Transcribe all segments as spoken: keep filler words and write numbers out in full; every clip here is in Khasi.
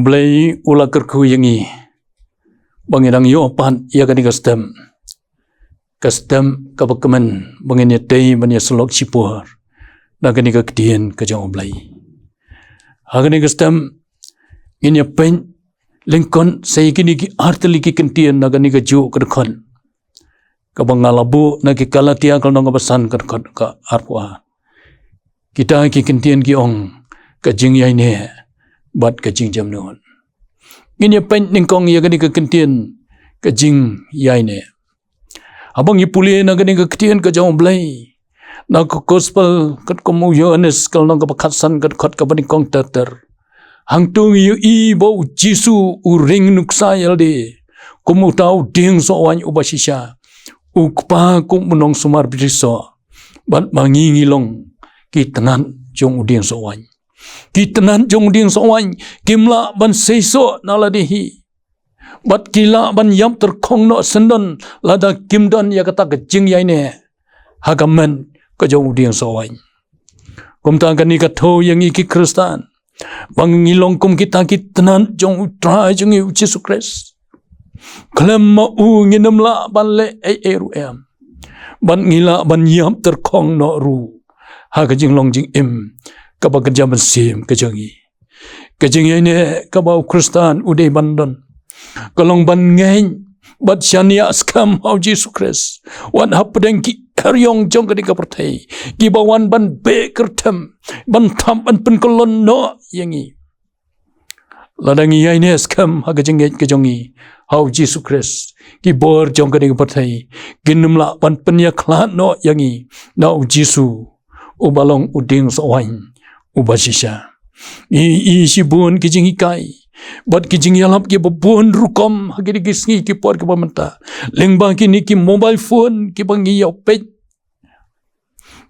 Blei u la kyrkhu ïa ngi ba ngi dang ïoh pat ïa kane ka step, ka step kaba kmen ba ngin ïa tei ban ïa syllok shipor na kane ka ktien ka jong U Blei. Ha kane ka step ngin ïa peit lyngkot sa ïa kine ki artylli ki kyntien na kane ka juh ka dkhot kaba nga la buh na ki Galatia ka lynnong kaba san ka dkhot ka arphew ar. Kita ki kyntien ki ong ka jingïaineh bad ka jingjemnud. Ngin ïa peit nyngkong ïa kane ka kyntien ka jingïaineh. Haba ngi pule na kane ka ktien ka jong U Blei na ka gospel katkum u Ïoannis ka lynnong kaba khatsan ka dkhot kaba nyngkong ter ter. Hangto ngi ïohi ba U Jisu u ring nuksa ïalade kum uta u dieng sohwaiñ uba shisha, u Kpa kum u nongsumar bri soh. Bad ma ngi ngi long ki tnat jong u dieng sohwaiñ. Ki tnat jong u dieng sohwaiñ kim lah ban seisoh na lade hi. Bad ki lah ban ïap tyrkhong noh syndon lada kim don ïa kata ka jingïaineh ha ka met ka jong u dieng sohwaiñ. Kumta kane ka thew ïa ngi ki Khristan ba ngi long kum kita ki tnat jong U Trai jong ngi U Jisu Khrist. Khlem ma u ngin ym lah ban leh ei ei ruh em. Bad ngi lah ban ïap tyrkhong noh ruh ha ka jinglong jingim kaba kynja mynsiem ka jong ngi. Ka jingïaineh kaba u Khristan u dei ban don ka long ban ngeit bad shaniah skhem ha U Jisu Khrist. Wat hapdeng ki eriong jong kane ka pyrthei kiba wan ban beh kyrthem, ban thap ban pynkyllon noh ïa ngi. Lada ngi ïaineh skhem ha ka jingngeit ka jong ngi ha U Jisu Khrist, ki bor jong kane ka pyrthei kin ym lah ban pynïakhlad noh ïa ngi na U Jisu uba long u dieng sohwaiñ uba shisha. Ngi ïohi shibun ki jinghikai bad ki jingïalap kiba bun rukom ha kine ki sngi ki por kiba mynta lyngba kine ki mobile phone kiba ngi ïa peit,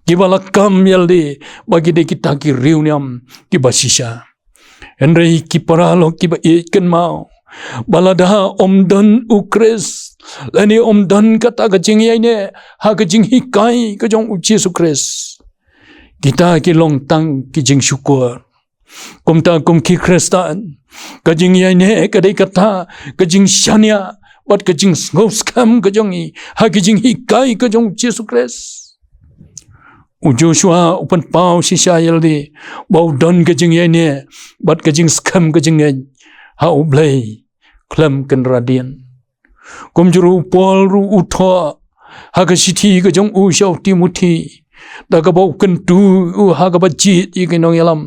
kiba la kam ïalade ba ki dei kita ki riewniam kiba shisha. Hynrei ki paralok kiba ïeit kynmaw ba lada ym don U Khrist lane ym don kata ka jingïaineh ha ka jinghikai ka jong U Jisu Khrist, kita ki long tang ki jingshukor. Kumta kum ki Khristan, ka jingïaineh ka dei kata ka jingshaniah bad ka jingsngewskhem ka jong ngi ha ka jinghikai ka jong U Jisu Khrist. U Joshua u pynpaw shisha ïalade ba u don ka jingïaineh bad ka jingskhem ka jingngeit ha U Blei khlem kynradien. Kumjuh ruh u Paul ruh u thoh ha ka shithi ka jong u sha u Timothi da kaba u kyntu u ha kaba jied ïa ki nongïalam,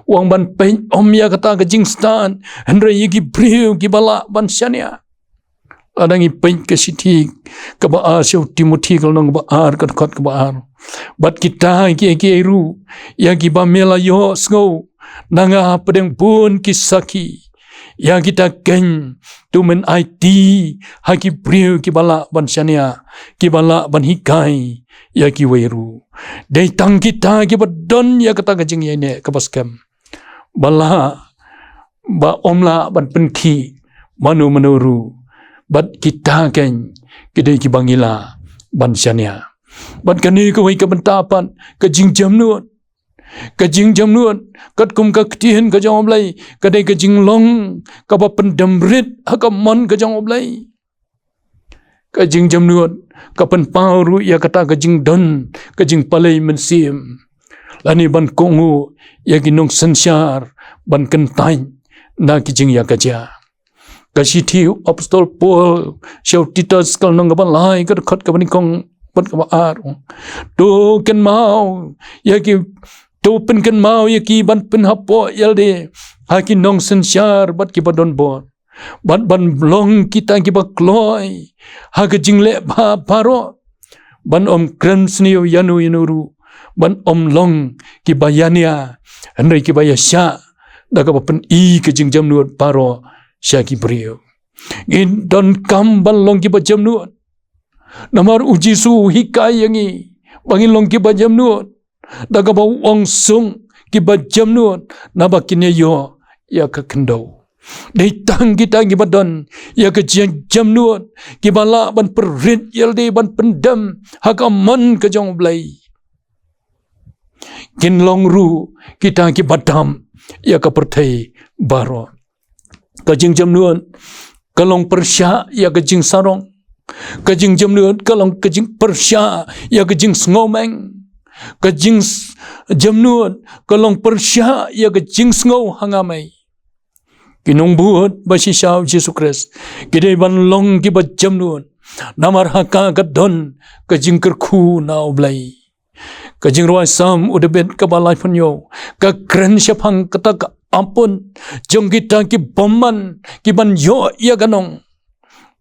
u ong ban peit ym ïa kata ka jingstad hynrei ïa ki briew kiba lah ban shaniah. Lada ngi peit ka shithi kaba ar sha u Timothi ka lynnong kaba ar ka dkhot kaba ar: Bad kita kiei kiei ruh ïa kiba me la ïohsngew na nga hapdeng bun ki sakhi, ïa kita keiñ to men aiti ha ki briew kiba lah ban shaniah, kiba lah ban hikai ïa kiwei ruh. Dei tang kita kiba don ïa kata ka jingïaineh kaba skhem ba lah, ba ym lah ban pynkhih mano mano ruh. Bad kita keiñ ki dei kiba ngi lah ban shaniah. Bad kane kawei ka bynta pat ka jingjemnud. Ka jingjemnud katkum ka ktien ka jong U Blei ka dei ka jinglong kaba pyndem rit ha ka mon ka jong U Blei. Ka jingjemnud ka pynpaw ruh ïa kata ka jingdon ka jingpalei mynsiem lane ban kohnguh ïa ki nongsynshar ban kyntait na ki jingïakajia. Ka shithi u Apostol Paul sha u Titus ka lynnong kaba lai ka dkhot kaba nyngkong bad kaba ar: To kynmaw ïa ki, to pynkynmaw ïa ki ban pynhapoh ïalade ha ki nongsynshar bad kiba don bor, bad ban long kita kiba kloi ha ka jingleh bha baroh, ban ym kren sniew ïano ïano ruh, ban ym long kiba ïania hynrei kiba ïashah da kaba pyni ka jingjemnud baroh sha ki briew. Ngin donkam ban long kiba jemnud. Namar U Jisu u hikai ïa ngi ba ngin long kiba jemnud da kaba u ong, suk kiba jemnud naba kin ïoh ïa ka khyndew. Dei tang kita kiba don ïa ka jingjemnud kiba lah ban pynrit ïalade ban pyndem ha ka mon ka jong U Blei. Kin long ruh kita kiba dap ïa ka pyrthei baroh. Ka jingjemnud ka long pyrshah ïa ka jingsarong. Ka jingjemnud ka long ka jingpyrshah ïa ka jingsngewmeng. Ka jingjemnud ka long pyrshah ïa ka jingsngew ha nga mei. Ki nongbud ba shisha U Jisu Khrist ki dei ban long kiba jemnud. Namar ha ka ka don ka jingkyrkhu na U Blei. Ka jingrwai Salm u David kaba laiphew hynñiew ka kren shaphang kata ka apot jong kita ki bymman ki ban ïoh ïa ka nong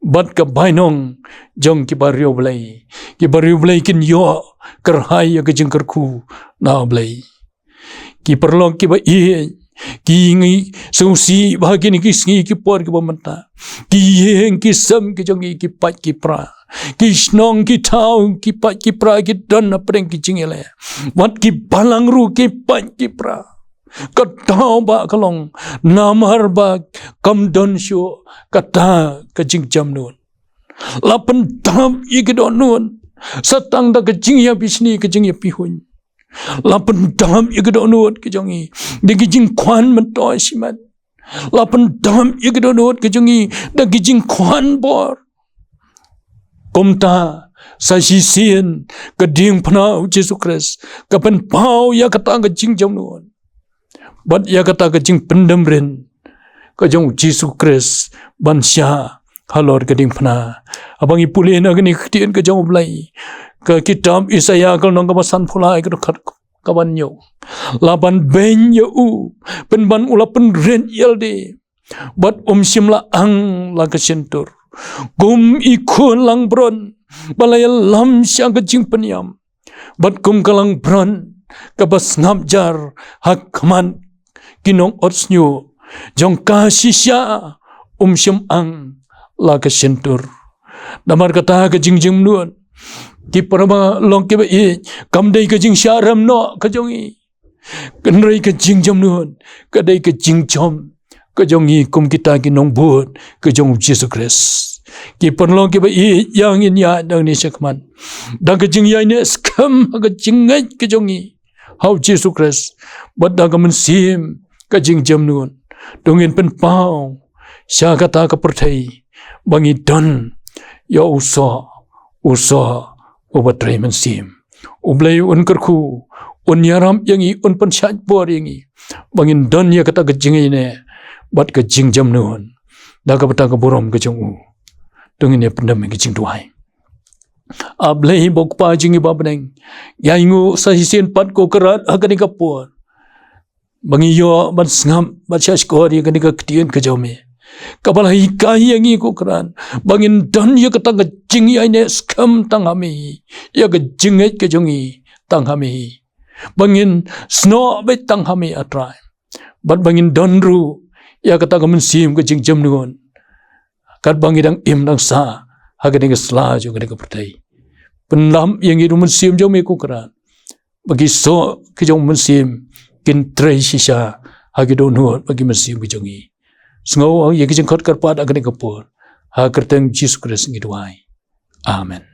bad ka bainong jong ki bariewblei. Ki bariewblei kin ïoh kyrhai ïa ka jingkyrkhu na U Blei. Ki paralok kiba ïeit, ki ngi sngewsih ba ha kine ki sngi ki por kiba mynta ki ïing ki sem ki jong ngi ki pait ki pra, ki shnong ki thaw ki pait ki pra, ki don hapdeng ki jingïaleh, wat ki balang ruh ki pait ki pra. Ka daw ba ka long namar ba kam don shuh kata ka jingjemnud. La pyndap ïa ki dohnud sa tang da ka jingïapishni ka jingïapihuiñ. La pyndap ïa ki dohnud ki jong ngi da ki jingkhwan myntoi shimet. La pyndap ïa ki dohnud ki jong ngi da ki jingkhwan bor. Kumta sa shisien ka diengphna U Jisu Khrist ka pynpaw ïa kata ka jingjemnud bad ïa kata ka jingpyndem rit ka jong U Jisu Khrist ban shah halor ka diengphna. Haba ngi pule na kane ka ktien ka jong U Blei, ka kitab Isaïah ka lynnong kaba sanphew lai ka dkhot kaba hynñiew. La ban beiñ ïa u pynban u la pynrit ïalade bad um shym la ang la ka shyntur. Kum i khun langbrot ba la ïalam sha ka jingpynïap bad kum ka langbrot kaba sngap jar ha khmat ki nongot shñiuh jong ka shisha, um shym ang la ka shyntur. Namar kata ka jingjemnud, ki paralok kiba ïeit, kam dei ka jingshah rem noh ka jong ngi. Hynrei ka jingjemnud ka dei ka jingjop ka jong ngi kum kita ki nongbud ka jong U Jisu Khrist. Ki paralok kiba ïeit, ïa ngin ïaid nangne shakhmat da ka jingïaineh skhem ha ka jingngeit ka jong ngi ha U Jisu Khrist bad da ka mynsiem ka jingjemnud. To ngin pynpaw sha kata ka pyrthei ba ngi don ïa u soh, u soh uba trei mynsiem. U Blei un kyrkhu, un ïarap ïa ngi, un pynshait bor ïa ngi ba ngin don ïa kata ka jingïaineh bad ka jingjemnud da kaba ta ka burom ka jong u. To ngin ïa pyndem ïa ka jingduwai. A Blei ba U Kpa jong ngi ba ha bneng, ïa ngi sa shisien pat ko Kynrad ha kane ka por ba ngi ïoh ban sngap bad shah shkor ïa kane ka ktien ka jong me kaba la hikai ïa ngi ko Kynrad ba ngin don ïa kata ka jingïaineh skhem tang ha me hi, ïa ka jingngeit ka jong ngi tang ha me hi, ba ngin snoh beit tang ha me A Trai. Bad ba ngin don ruh ïa kata ka mynsiem ka jingjemnud katba ngi dang im dang sah ha kane ka sla jong kane ka pyrthei. Pynlap ïa ngi da u Mynsiem jong me ko Kynrad ba ki soh ki jong u Mynsiem kin trei shisha ha ki dohnud bad ki mynsiem ki jong ngi. Sngew ïa ki jingkhot kyrpad ha kane ka por, ha ka kyrteng Jisu Khrist ngi duwai. Amen.